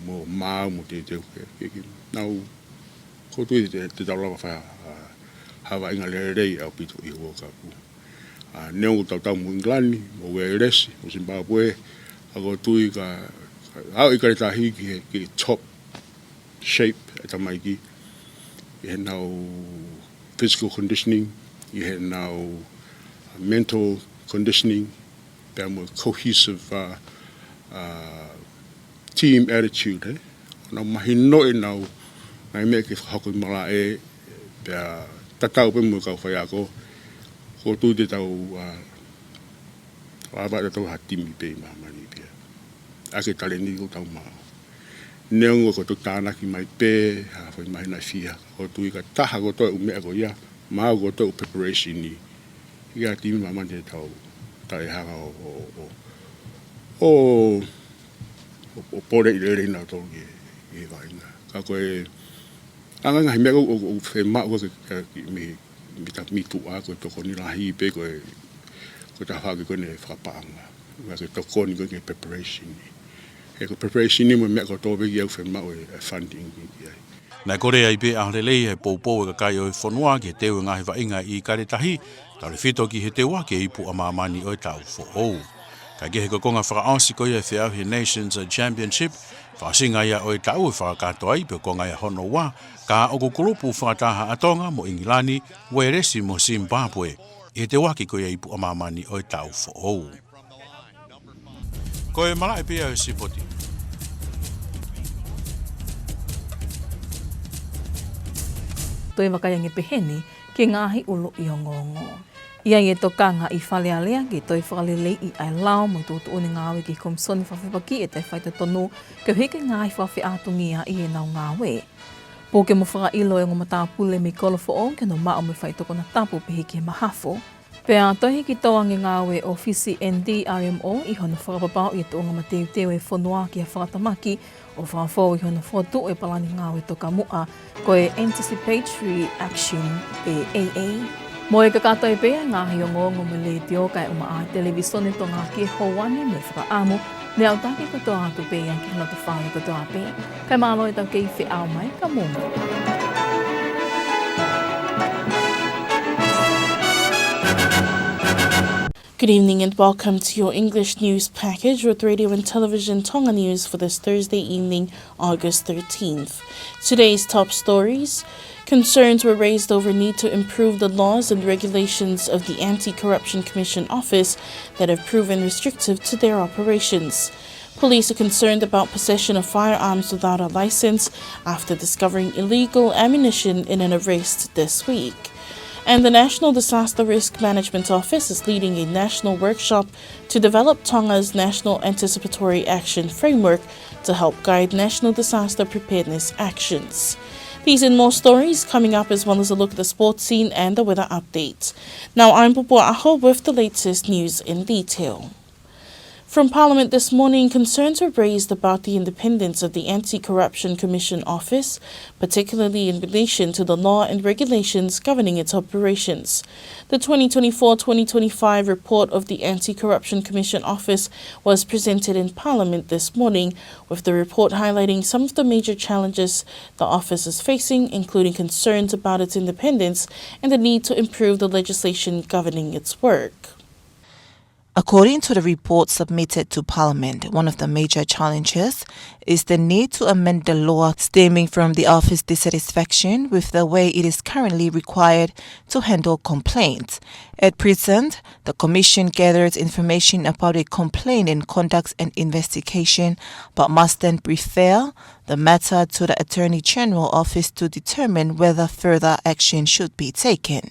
mo maau, mo teuteu ke, ke, ke nau, ʻoku ou tui te, te tau lava fai ha, ha vaʻinga lelei ʻaupito ʻi he World Cup. ʻA, neongo ʻoku tau tau mo ʻIngilani, mo Uēlesi, mo Zimbabwe, ʻa, ʻoku ou tui ka, ka aʻu ʻIkale Tahi ki he, ki he top shape ʻa e tamaiki, ʻi heʻenau physical conditioning, ʻi heʻenau mental conditioning, pea mo e cohesive, ʻa, ʻa, team attitude, ē? ʻOku nau mahinoʻi ʻenau ngaahi meʻa ke fakahoko ʻi malaʻe, pea tatau pē mo e kau faiako, ʻoku ou tui te tau, ʻa, lava ʻo tau ha timi pē ʻi māmani pē ia. ʻA e talēniti ʻoku tau maʻu. Neongo ko e toki tānaki mai pē, ha foʻi māhina ʻe fiha, ʻoku ou tui ka taha kotoa e ʻū meʻa ko ia, maau kotoa e ʻū preparation ni. ʻIkai ha timi ʻi māmani te tau, tau hanga ʻo, ʻo, ʻo, ʻo, ʻo, ʻo poleʻi lelei nautolu ki he, ki he vaʻinga. Ka ko e, ʻa e ngaahi meʻa ʻoku, ʻoku, ʻoku fiemaʻu ke, ke, ke, mei, mei ta-, mei tuʻa ko e tokoni lahi pē ko e, ko e tafaʻaki ko eni fakapaʻanga. Ngā ke tokoni ko ē ki he preparation ni. He ko e preparation ni mo e meʻa kotoa pē ia ʻoku fiemaʻu e, e funding ki, ki ai. Naʻe kole ai pē ʻa ʻAholelei he poupou e kakai ʻo e fonua ki he teu e ngaahi vaʻinga ʻIkale Tahi, tautefito ki he teuaki e ipu ʻa māmani ʻo e taʻu foʻou. Kae kehe ko e konga fakaʻosi ko ia e feʻauhi Nations Championship, fakaʻosinga ia ʻo e taʻu ʻe fakakakato ai, pea ko e konga ia hono ua, ka ʻoku kulupu fakataha ʻa Tonga mo ʻIngilani, Uēlesi mo Zimbabwe, ʻi he teuaki ko ia e ipu ʻa māmani ʻo e taʻu foʻou. Ko e malaʻe pē ia ʻo e sipoti. Toe vakai ange pehē ni ki he ngaahi ʻuluʻi ongoongo. ʻI ai e tokanga ʻi Fale Alea ke toe fakaleleiʻi ʻa e lao mo e tuʻutuʻuni ngāue ki he Komisoni Fakafepakiʻi e Taʻefaitotonu koeʻuhi ko e ngaahi fakafeʻātungia ʻi heʻenau ngāue. Puke mo fakaʻilo e ongo matāpule mei Kolofoʻou ki hono maʻu mo e faitoʻo konatapu pehē ki he mahafu. Pea toe hiki tō ange ngāue ʻa e ʻŌfisi N D R M O ʻi hono fakapapauʻi e tuʻunga mateuteu e fonua ki ha fakatamaki ʻo fakafou ʻi hono fokotuʻu e palani ngāue tokamuʻa ko e Anticipatory Action, pe A A. Mo e kakato ē pē ia e ngaahi ongoongo mei he Letiō kae ʻumaʻā e Televīsone Tonga ki he houa ni, mo e fakaʻamu ne aʻutaki kotoa atu pē ia ki he loto fale kotoa pē. Kae mālō e tau kei feʻao mai, ka mou. Good evening and welcome to your English news package with Radio and Television Tonga News for this Thursday evening, August thirteenth. Today's top stories. Concerns were raised over need to improve the laws and regulations of the Anti-Corruption Commission Office that have proven restrictive to their operations. Police are concerned about possession of firearms without a license after discovering illegal ammunition in an arrest this week. And the National Disaster Risk Management Office is leading a national workshop to develop Tonga's National Anticipatory Action Framework to help guide national disaster preparedness actions. These and more stories coming up, as well as a look at the sports scene and the weather update. Now, I'm Pupuaho with the latest news in detail. From Parliament this morning, concerns were raised about the independence of the Anti-Corruption Commission Office, particularly in relation to the law and regulations governing its operations. The twenty twenty-four twenty twenty-five report of the Anti-Corruption Commission Office was presented in Parliament this morning, with the report highlighting some of the major challenges the office is facing, including concerns about its independence and the need to improve the legislation governing its work. According to the report submitted to Parliament, one of the major challenges is the need to amend the law stemming from the office's dissatisfaction with the way it is currently required to handle complaints. At present, the Commission gathers information about a complaint and conducts an investigation, but must then refer the matter to the Attorney General Office to determine whether further action should be taken.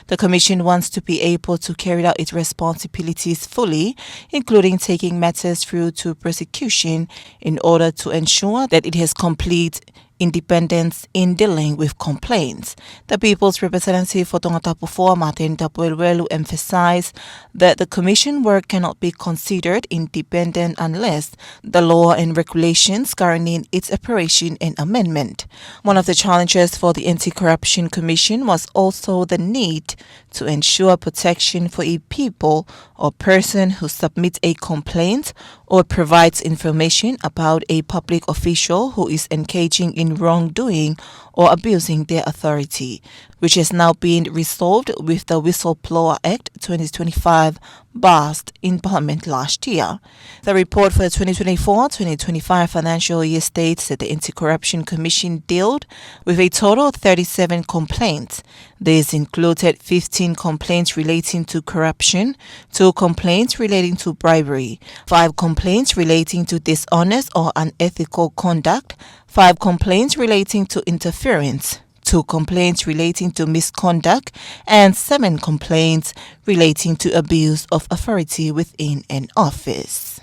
The Commission wants to be able to carry out its responsibilities fully, including taking matters through to prosecution, in order to ensure that it has complete independence in dealing with complaints. The People's Representative for Tongatapu four, Martin Tapueluelu, emphasized that the Commission work cannot be considered independent unless the law and regulations governing its operation and amendment. One of the challenges for the Anti-Corruption Commission was also the need to ensure protection for a people or person who submits a complaint or provides information about a public official who is engaging in wrongdoing or abusing their authority, which has now been resolved with the Whistleblower Act twenty twenty-five passed in Parliament last year. The report for the twenty twenty-four twenty twenty-five financial year states that the Anti-Corruption Commission dealt with a total of thirty-seven complaints. These included fifteen complaints relating to corruption, two complaints relating to bribery, five complaints relating to dishonest or unethical conduct, five complaints relating to interference, two complaints relating to misconduct, and seven complaints relating to abuse of authority within an office.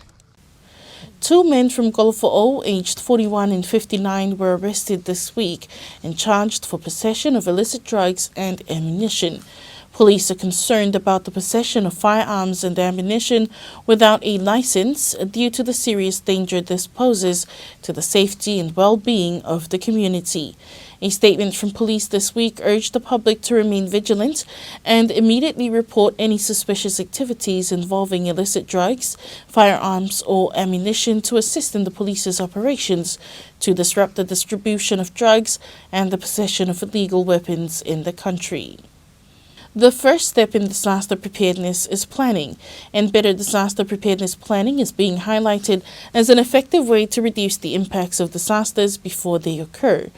Two men from Kolofoʻou, aged forty-one and fifty-nine, were arrested this week and charged for possession of illicit drugs and ammunition. Police are concerned about the possession of firearms and ammunition without a license due to the serious danger this poses to the safety and well-being of the community. A statement from police this week urged the public to remain vigilant and immediately report any suspicious activities involving illicit drugs, firearms, or ammunition to assist in the police's operations to disrupt the distribution of drugs and the possession of illegal weapons in the country. The first step in disaster preparedness is planning, and better disaster preparedness planning is being highlighted as an effective way to reduce the impacts of disasters before they occur.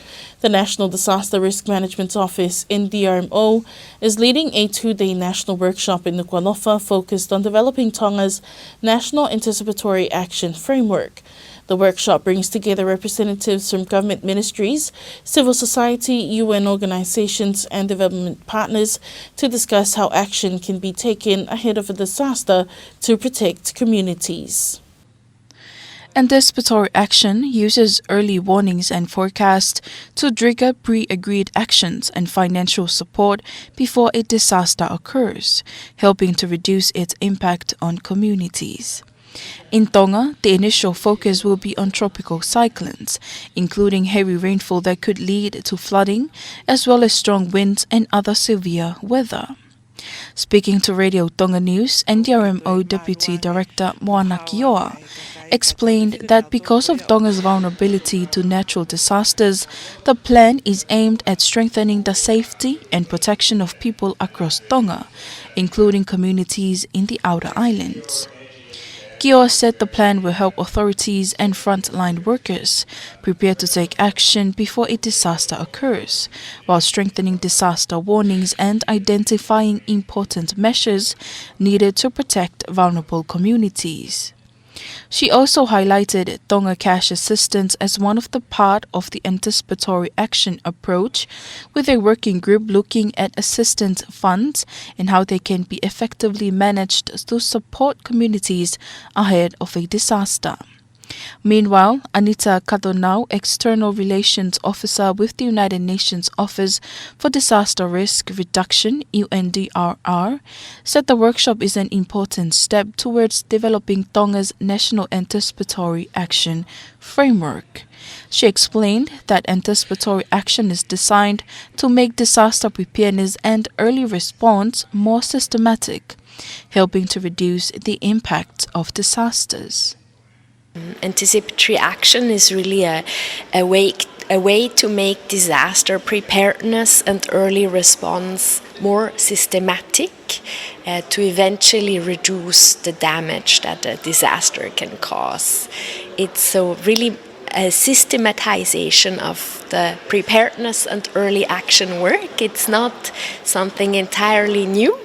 The National Disaster Risk Management Office, N D R M O, is leading a two-day national workshop in Nukuʻalofa focused on developing Tonga's National Anticipatory Action Framework. The workshop brings together representatives from government ministries, civil society, U N organizations, and development partners to discuss how action can be taken ahead of a disaster to protect communities. Anticipatory action uses early warnings and forecasts to trigger pre-agreed actions and financial support before a disaster occurs, helping to reduce its impact on communities. In Tonga, the initial focus will be on tropical cyclones, including heavy rainfall that could lead to flooding, as well as strong winds and other severe weather. Speaking to Radio Tonga News, N D R M O Deputy Director Moana Kioa explained that because of Tonga's vulnerability to natural disasters, the plan is aimed at strengthening the safety and protection of people across Tonga, including communities in the outer islands. Kioa said the plan will help authorities and frontline workers prepare to take action before a disaster occurs, while strengthening disaster warnings and identifying important measures needed to protect vulnerable communities. She also highlighted Tonga Cash Assistance as one of the part of the anticipatory action approach, with a working group looking at assistance funds and how they can be effectively managed to support communities ahead of a disaster. Meanwhile, Anita Katonau, External Relations Officer with the United Nations Office for Disaster Risk Reduction, U N D R R, said the workshop is an important step towards developing Tonga's National Anticipatory Action Framework. She explained that anticipatory action is designed to make disaster preparedness and early response more systematic, helping to reduce the impact of disasters. Anticipatory action is really a, a way, a way to make disaster preparedness and early response more systematic, uh, to eventually reduce the damage that a disaster can cause. It's so really a systematization of the preparedness and early action work. It's not something entirely new.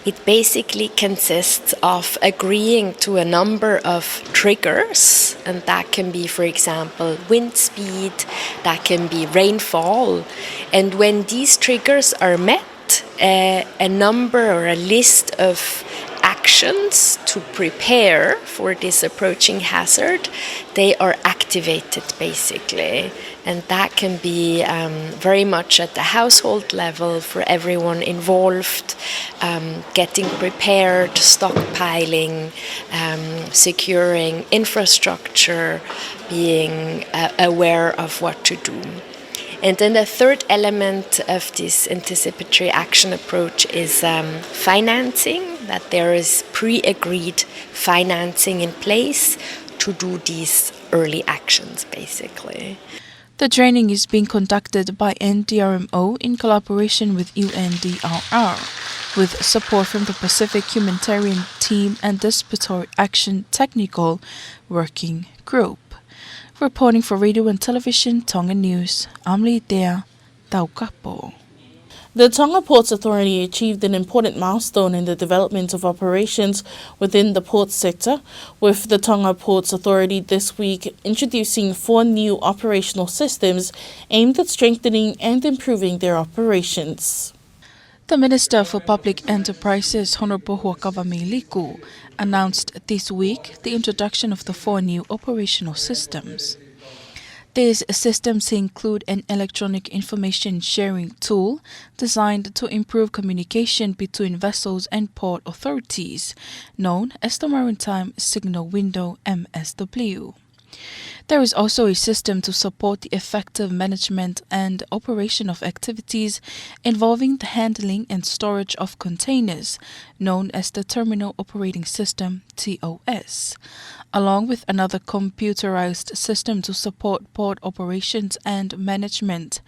It basically consists of agreeing to a number of triggers, and that can be, for example, wind speed, that can be rainfall. And when these triggers are met, a, a number or a list of actions to prepare for this approaching hazard, they are activated, basically. And that can be, um, very much at the household level for everyone involved, um, getting prepared, stockpiling, um, securing infrastructure, being, uh, aware of what to do. And then the third element of this anticipatory action approach is, um, financing, that there is pre-agreed financing in place to do these early actions, basically. The training is being conducted by N D R M O in collaboration with U N D R R, with support from the Pacific Humanitarian Team and Anticipatory Action Technical Working Group. Reporting for Radio and Television Tonga News, I'm Litea Taukapo. The Tonga Ports Authority achieved an important milestone in the development of operations within the ports sector, with the Tonga Ports Authority this week introducing four new operational systems aimed at strengthening and improving their operations. The Minister for Public Enterprises, Honourable Huʻakavameiliku, announced this week the introduction of the four new operational systems. These systems include an electronic information sharing tool designed to improve communication between vessels and port authorities, known as the Maritime Signal Window, M S W. There is also a system to support the effective management and operation of activities involving the handling and storage of containers, known as the Terminal Operating System, T O S, along with another computerized system to support port operations and management,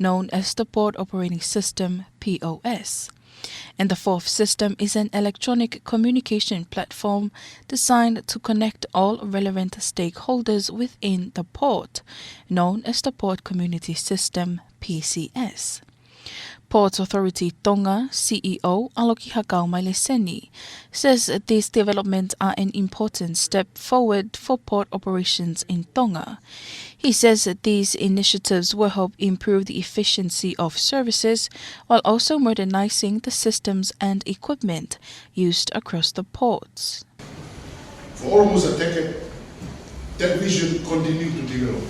known as the Port Operating System, P O S. And the fourth system is an electronic communication platform designed to connect all relevant stakeholders within the port, known as the Port Community System, P C S. Ports Authority Tonga C E O Aloki Hakau Maileseni says that these developments are an important step forward for port operations in Tonga. He says that these initiatives will help improve the efficiency of services while also modernizing the systems and equipment used across the ports. For almost a decade, that vision continued to develop.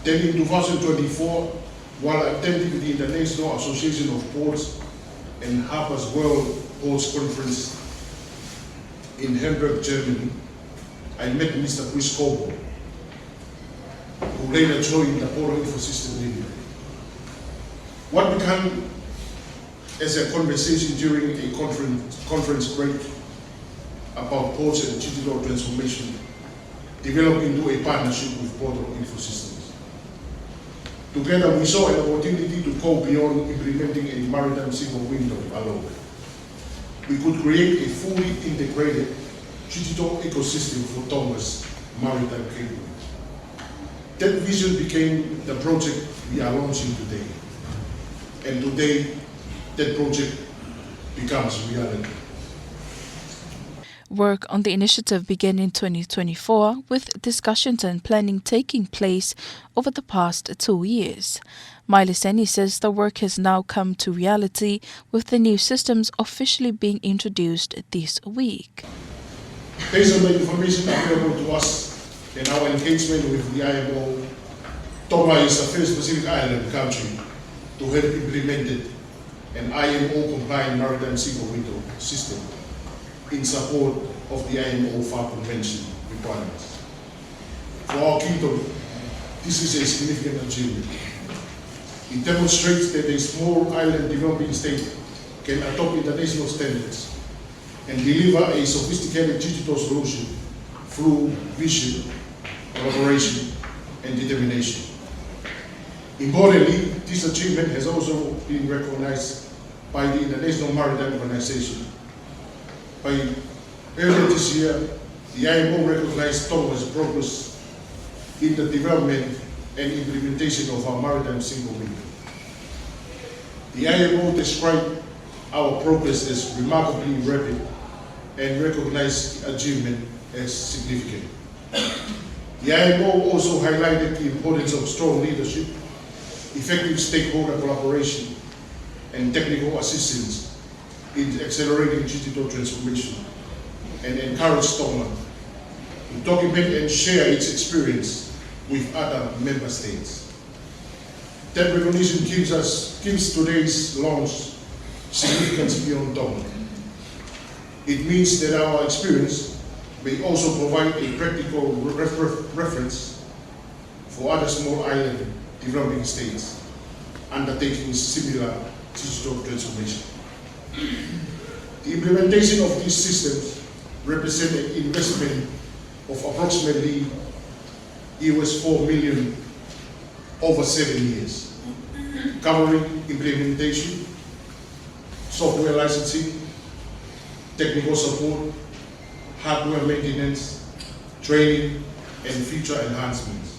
Then in two thousand twenty-four, while attending the International Association of Ports and Harbors World Ports Conference in Hamburg, Germany, I met Mister Chris Cobo, who later joined the Port Info System Limited. What began as a conversation during a conference, conference break about ports and digital transformation developed into a partnership with Port Infosystems. Together, we saw an opportunity to go beyond implementing a maritime single window alone. We could create a fully integrated digital ecosystem for Tonga's maritime gateway. That vision became the project we are launching today. And today, that project becomes reality. Work on the initiative began in twenty twenty-four, with discussions and planning taking place over the past two years. Maileseni says the work has now come to reality, with the new systems officially being introduced this week. Based on the information available to us and our engagement with the I M O, Tonga is the first Pacific Island country to have implemented an I M O compliant maritime single window system in support of the I M O F A R Convention requirements. For our kingdom, this is a significant achievement. It demonstrates that a small island developing state can adopt international standards and deliver a sophisticated digital solution through vision, collaboration, and determination. Importantly, this achievement has also been recognized by the International Maritime Organization. By earlier this year, the I M O recognized Tonga's progress in the development and implementation of our maritime single window. The I M O described our progress as remarkably rapid and recognized the achievement as significant. The I M O also highlighted the importance of strong leadership, effective stakeholder collaboration, and technical assistance in accelerating digital transformation, and encouraged Tonga to document and share its experience with other member states. That recognition gives us, gives today's launch significance beyond Tonga. It means that our experience may also provide a practical re-, ref-, reference for other small island developing states undertaking similar digital transformation. The implementation of these systems represent an investment of approximately U S four million over seven years, covering implementation, software licensing, technical support, hardware maintenance, training, and feature enhancements.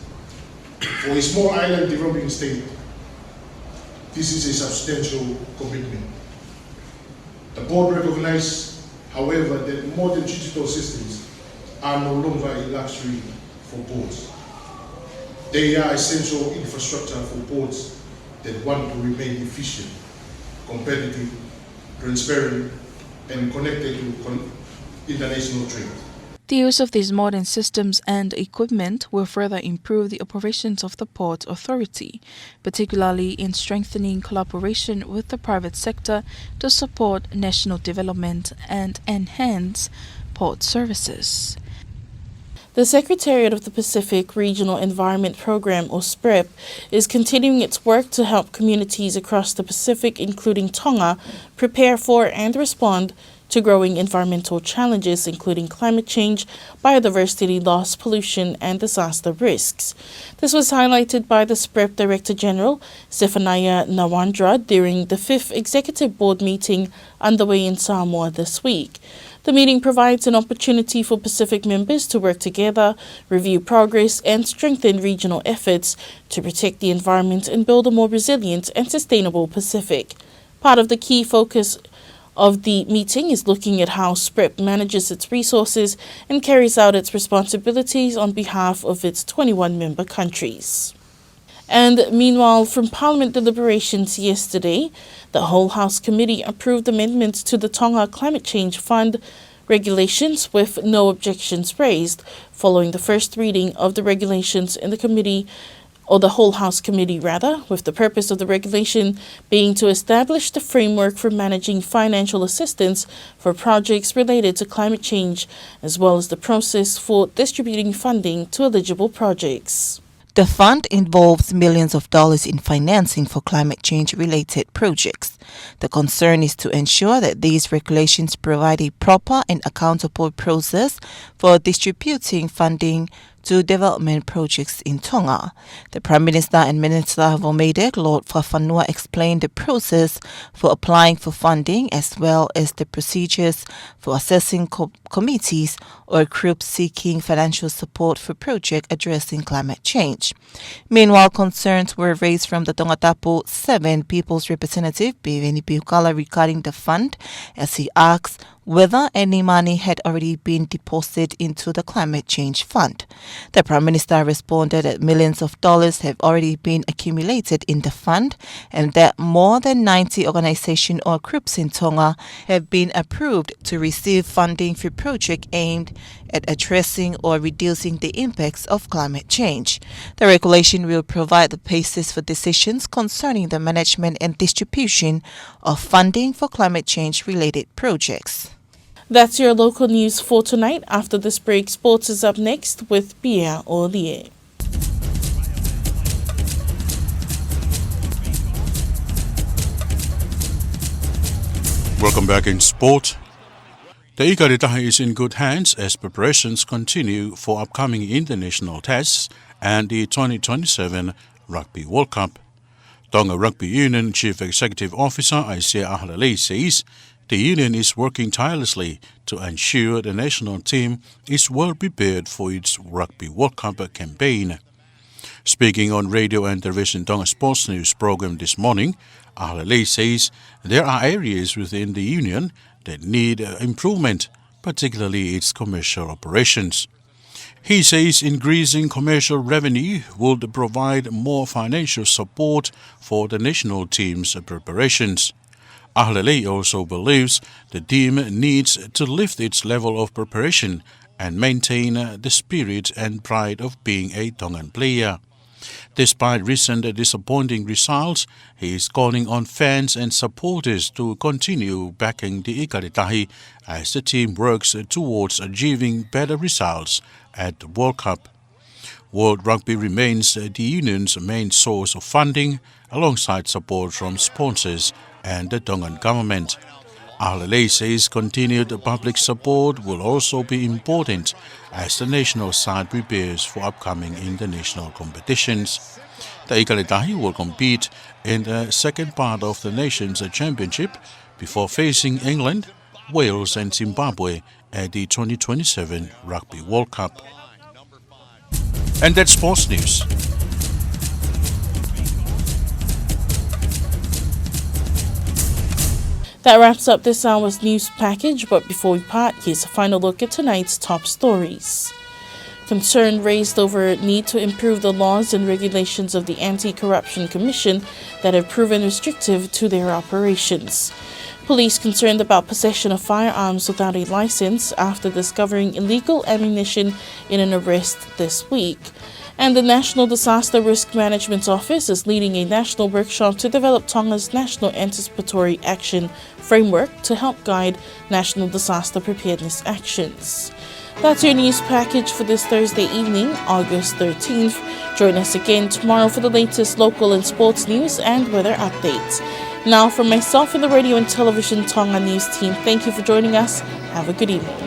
For a small island developing state, this is a substantial commitment. The board recognizes, however, that modern digital systems are no longer a luxury for ports. They are essential infrastructure for ports that want to remain efficient, competitive, transparent, and connected to con-, international trade. The use of these modern systems and equipment will further improve the operations of the Port Authority, particularly in strengthening collaboration with the private sector to support national development and enhance port services. The Secretariat of the Pacific Regional Environment Program, or SPREP, is continuing its work to help communities across the Pacific, including Tonga, prepare for and respond to growing environmental challenges, including climate change, biodiversity loss, pollution, and disaster risks. This was highlighted by the SPREP Director General, Zephaniah Nawandra, during the fifth Executive Board meeting underway in Samoa this week. The meeting provides an opportunity for Pacific members to work together, review progress, and strengthen regional efforts to protect the environment and build a more resilient and sustainable Pacific. Part of the key focus of the meeting is looking at how SPREP manages its resources and carries out its responsibilities on behalf of its twenty-one member countries. And meanwhile, from Parliament deliberations yesterday, the Whole House Committee approved amendments to the Tonga Climate Change Fund regulations with no objections raised following the first reading of the regulations in the committee, or the Whole House Committee rather, with the purpose of the regulation being to establish the framework for managing financial assistance for projects related to climate change, as well as the process for distributing funding to eligible projects. The fund involves millions of dollars in financing for climate change-related projects. The concern is to ensure that these regulations provide a proper and accountable process for distributing funding to development projects in Tonga. The Prime Minister and Minister for MEIDECC, Lord Fakafanua, explained the process for applying for funding, as well as the procedures for assessing co-, committees or groups seeking financial support for project addressing climate change. Meanwhile, concerns were raised from the Tongatapu seven People's Representative, Piveni Piukala, regarding the fund, as he asked whether any money had already been deposited into the climate change fund. The Prime Minister responded that millions of dollars have already been accumulated in the fund and that more than ninety organizations or groups in Tonga have been approved to receive funding for projects aimed at addressing or reducing the impacts of climate change. The regulation will provide the basis for decisions concerning the management and distribution of funding for climate change-related projects. That's your local news for tonight. After this break, sports is up next with Pia Olie. Welcome back in sport. The ʻIkale Tahi is in good hands as preparations continue for upcoming international tests and the twenty twenty-seven Rugby World Cup. Tonga Rugby Union Chief Executive Officer Aisea ʻAholelei says the union is working tirelessly to ensure the national team is well prepared for its Rugby World Cup campaign. Speaking on Radio and Television Tonga Sports News program this morning, ʻAholelei says there are areas within the union that need, uh, improvement, particularly its commercial operations. He says increasing commercial revenue would provide more financial support for the national team's preparations. ʻAholelei also believes the team needs to lift its level of preparation and maintain, uh, the spirit and pride of being a Tongan player. Despite recent disappointing results, he is calling on fans and supporters to continue backing the ʻIkale Tahi as the team works towards achieving better results at the World Cup. World Rugby remains the union's main source of funding, alongside support from sponsors and the Tongan government. ʻAholelei says continued public support will also be important as the national side prepares for upcoming international competitions. The ʻIkale Tahi will compete in the second part of the Nations Championship before facing England, Wales and Zimbabwe at the twenty twenty-seven Rugby World Cup. And that's sports news. That wraps up this hour's news package, but before we part, here's a final look at tonight's top stories. Concern raised over need to improve the laws and regulations of the Anti-Corruption Commission that have proven restrictive to their operations. Police concerned about possession of firearms without a license after discovering illegal ammunition in an arrest this week. And the National Disaster Risk Management Office is leading a national workshop to develop Tonga's national anticipatory action framework to help guide national disaster preparedness actions. That's your news package for this Thursday evening, August thirteenth. Join us again tomorrow for the latest local and sports news and weather updates. Now, from myself and the Radio and Television Tonga News team, thank you for joining us. Have a good evening.